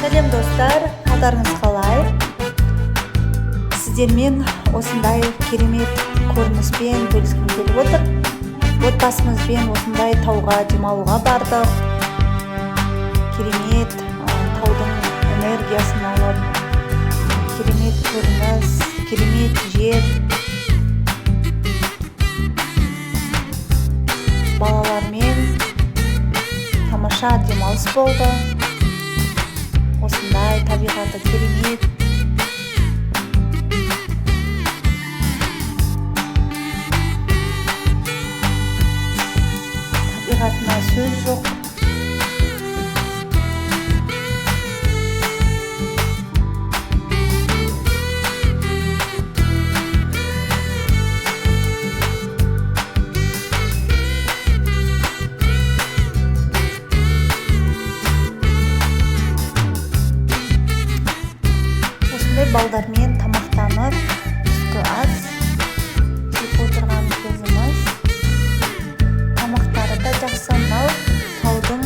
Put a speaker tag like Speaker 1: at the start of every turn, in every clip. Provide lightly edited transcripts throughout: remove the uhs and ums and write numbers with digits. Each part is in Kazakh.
Speaker 1: Сәлем, достар, қалдарыңыз қалай? Сіздермен осындай керемет көрініспен бөліскім келіп отыр. Отбасымызбен осындай тауға демалуға бардық. Керемет таудың энергиясын алып, керемет көрініс, керемет жер. Балалармен тамаша демалыс болды. Осындай табиғаты керемет. Табиғатына сөз жоқ. Осындай балдармен тамақтанып, түскі ас жеп отырған кезіміз. Тамақтары да жақсы. Мынау таудың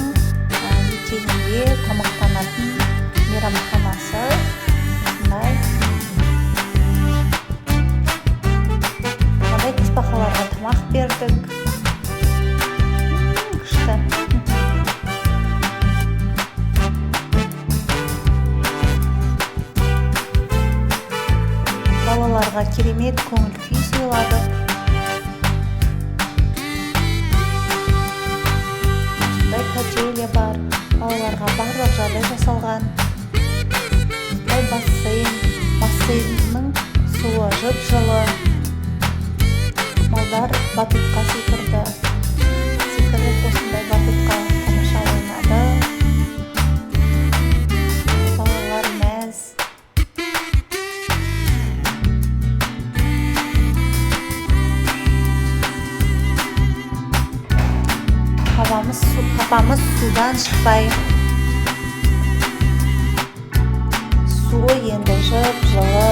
Speaker 1: етегінде тамақтанатын мейрамханасы. Осындай. Мынандай тасбақаларға тамақ бердік. Күшті. Балаларға керемет көңіл күй сыйладық. Осындай качеля бар. Балаларға барлық жағдай жасалған. Осындай бассейн. Бассейннің суы жып-жылы. Балдар батутқа секірді. Секіріп, осындай батутқа тамаша ойнады. Балалар мәз. Папамыз судан шықпай. Суы енді жып-жылы.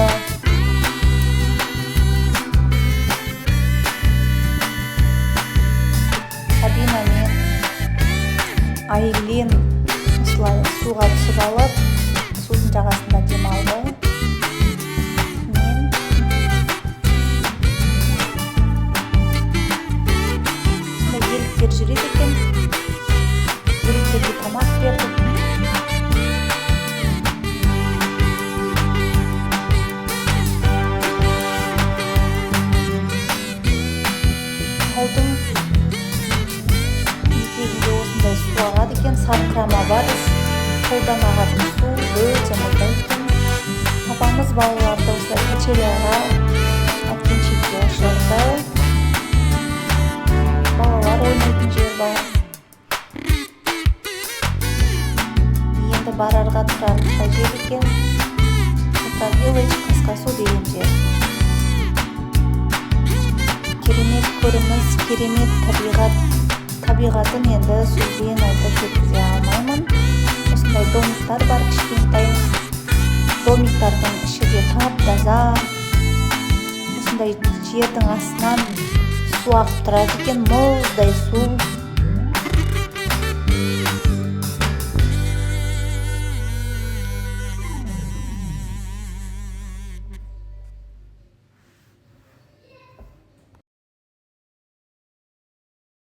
Speaker 1: Сабина мен Айлин осылай суға түсіп алып, судың жағасында демалды. Мен осындай еліктер жүреді екен. Еліктерге тамақ бердік. Таудың етегінде осындай су ағады екен, сарқырама бар. Таудан ағатын су өте мұздай екен. Папамыз балаларды осылай качеляға, әткеншекке ұшырды. Балалар ойнайтын жер бар. Енді барарға тұрарлықтай жер екен. Это Village Қасқасу деген жер. Керемет көрініс, керемет табиғат. Табиғатын енді сөзбен айтып жеткізе алмаймын. Осындай домиктар бар, кішкентай. Домиктардың іші де тап-таза. Осындай жердің астынан су ағып тұрады екен, мұздай су.